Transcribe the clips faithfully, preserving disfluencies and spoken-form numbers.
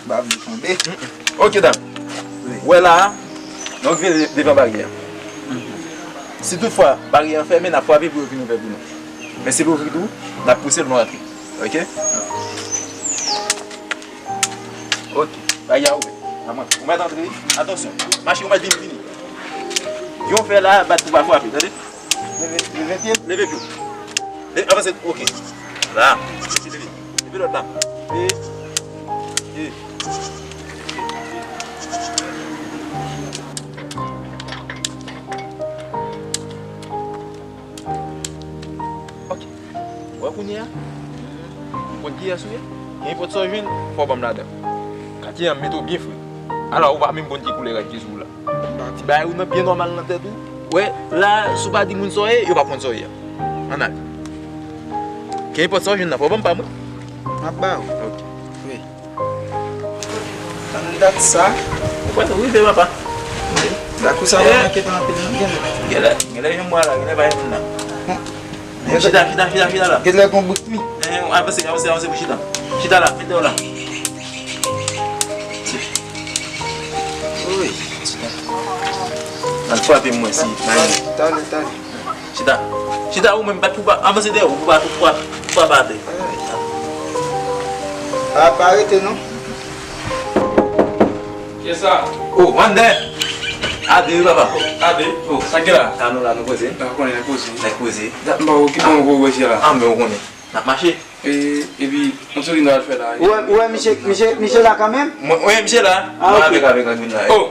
M pa vle tonbe. Ok, dam. Wi. Ou wè la a, nou rive devan baryè a. Si toutfwa baryè an fèmen, n ap frape pou yo vin ouvè pou nou. Men si l ouvri tou, n ap pouse l, nou rantre. Ok? Ok. Baryè a ouvè. Ou mèt antre. Atansyon. Mache, ou mèt vini, vini. Yon fè la, bat pou pa frape, tande? Leve, leve pye. Leve pye w. Leve, avanse, ok. La. Leve, leve lòt la. E, e. Ok. Ou wè kounye a? M konn kiyès ou ye. Kenenpòt sa w jwenn, fò w ban m ladan. Katye a mete w byen fre. Ala ou pa menm konn ki koulè rad ki sou ou la. Ti bagay ou nan byen nòmal nan tèt ou. Wè, la, si w pa di moun sa w ye, yo p ap konn sa w ye a. Ann ale. Kenenpòt sa w jwenn nan, fò w ban m pa mwen. M ap ba ou. Ok. Wi. Tann dat sa. Ou kwè nou rive, papa? Wi. Lakou sa pa manke pa anpil, non, genlè. Genlè, genlè yon mwa la, genlè pa yon moun la. Chita, chita, chita, chita la. Genlè gon bout mi. Eh, avanse, avanse, avanse pou chita. Chita la, mete w la. Wi, chita. Al frape mwen si. Tale, tale, tale. Chita. Chita ou menm, bat pou pa, avanse dèyè ou, pou pa, pou pa, pou pa bate. A, pa rete non. Kiyès sa? Oh, Wander! Ade wi, papa. Ade? Oh, sa k gen la? Sa nou la, nou poze. Sa konnen nèg poze. Nèg poze. Dat m pa wè ki bon ou wè la. Ah, men ou konnen. N ap mache. E, epi, yon sou ki nou al fè la. Ou wè, ou wè misye, misye, misye la kanmenm? Mwen, wi, misye la. Ah, mwen ok. Avèk, avèk Angrin la. Oh!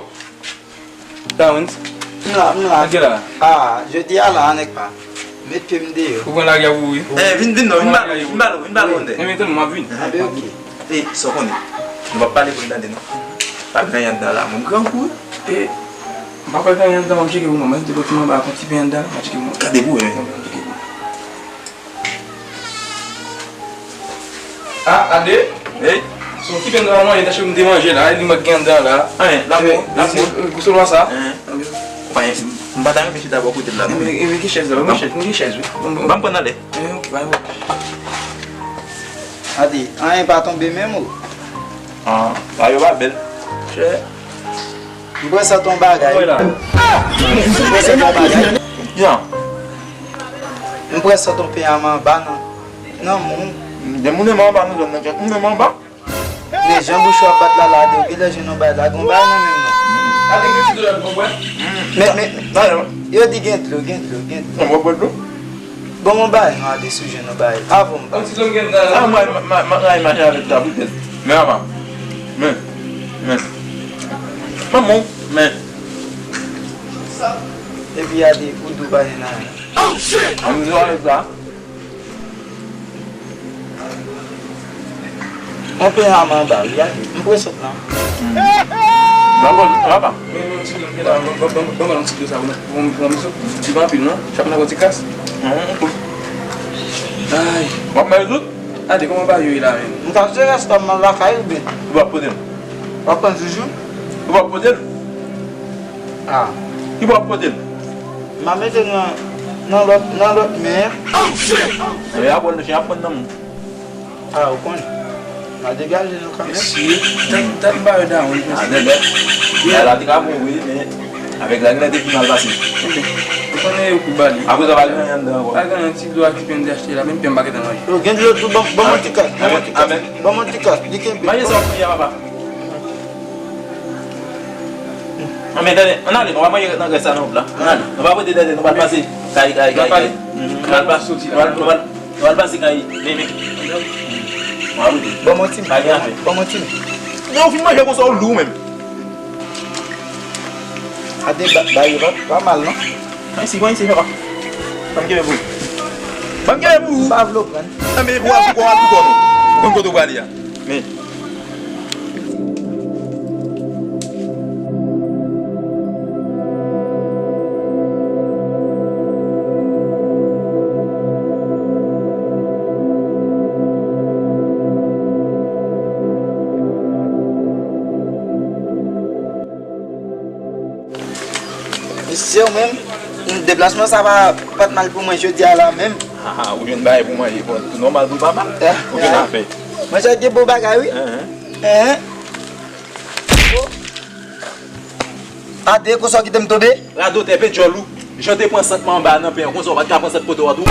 Lawrence. M la, m la. Sa k gen la? Ah, jodi a la, nèg pa. Met pye m deyò. Ou pran lari a pou ou, wi. Eh, vin, vin non, vin ba nou, vin ba nou, vin ba nou, Wander. Enben, tann, m ap vin. Ah, ben, ok. E, sa w konnen, nou p ap pale pou n tande non. Pa gen anyen anndan la, moun grangou. E, m pa kwè gen anyen anndan, m ap tcheke pou nou. Mwen, te bò ti mwen ba, pran ti pen anndan, m ap tcheke pou nou. Gade pou wè. M ap tcheke pou nou. Ah, Ade. Hey. Se yon ti pen anndan mwen, tache m te manje la, e li mwen gen anndan la. Anyen, la pou, la pou. Gousolwa sa. Anyen, m pa ta renmen chita bò kote l la non. Enben, enben, ki chèz la? Ban m chèz, m gen chèz, wi. Ban m pran nan lè. Eh, ok, bay mwen. Ade, anyen pa tonbe menm ou? Ah, sa yo pa bèl. Chè. M prè santi yon bagay. Mwen la. M prè santi yon bagay. Jan. M prè santi yon pen anba anba nan, nan moun. Gen moun menm anba nan zòn nan, kèk moun menm anba. Men jan bouch ou ap bat la, la, de, ou genlè jwenn yon bagay la, gon bagay nan menm non. Ade ki ti dola nou pran. Men, men, men, yo di gen dlo, gen dlo, gen dlo. Mwen pran dlo. Bon, mwen bay non, Ade, si w jwenn yon bagay. Avan m bay. Yon ti zòn gen nan. Ah, mwen, mwen, mwen, mwen, mwen mache avèk ta poutèt. Men apa. Men, men. Manman, men. Epi Ade, ou dou pa gen anyen. An nou avèk sa. Yon pen anba anba, wi, Ade. M prè sot lan. Ban mwen, papa. Men, men, yon ti dlo, men la, ban, ban, ban, ban mwen yon ti dlo sa, pou mwen, pou mwen, pou mwen, sou, di pa anpil, non? Chak nan yon ti kras. Ay. W ap manje tout? Ade, kòman bagay yo ye la, menm? M ka jere rès pa m lakay ou byen? Ou p ap pote l? W ap pran joujou? Ou p ap pote l? Ah. Ki bò w ap pote l? M a mete nan, nan lòt, nan lòt men. Ebyen, apre l chen ap pran nan men. Ah, ou konnen. M a degaje nou kanmenm. Mesye, dat, dat m pa wè dawonn. Ah, nèg, la, la te ka bon, wi, men avèk la, gen lè te pi mal pase. Ebyen, ou konnen yo kou ba li. Apre sa, pa gen anyen anndan ankò. Pa gen anyen, ti dlo a ki pen de achte la, menm pen m pa gentan manje. Yo, gen dlo tou, ban, ban mwen ti kras, ban mwen ti kras. Ban mwen ti kras, li kenbe. Manje sa w ap manje a, papa. Ann men tande, ann ale, nou pa manje nan rès sa nan wout la. Ann ale, nou pa pote tande, nou pral pase kay, kay, kay, kay. Nou pral pa-, nou pral, nou pral, nou pral pase kay, men, men. Nou pa pote. Ban mwen ti men, ban mwen ti men. Lè w fin manje konsa, w lou menm. Ade, ba, ba yo pa, pa mal, non? Mwen isi, mwen isi, papa. Ban m kenbe pou ou. Ban m kenbe pou ou. M pa vle w pran. Ann men, pou w al pou kò w, al pou kò w, non. Konn kote w prale a. Men. Mesye, ou menm, deplasman sa pa, pa t mal pou mwen jodi a la menm. Ah, ou jwenn bagay pou manje, bon, tou nòmal pou l pa mal. Eh, ou jwenn afè. Manje gen bon bagay, wi. Hein, hein. Hein, hein. Ade, konsa w kite m tonbe? Radotè, pe djòl ou. Jan w te pran sant mwen anba nan pen an, konsa w pa t ka pran sant poto a tou?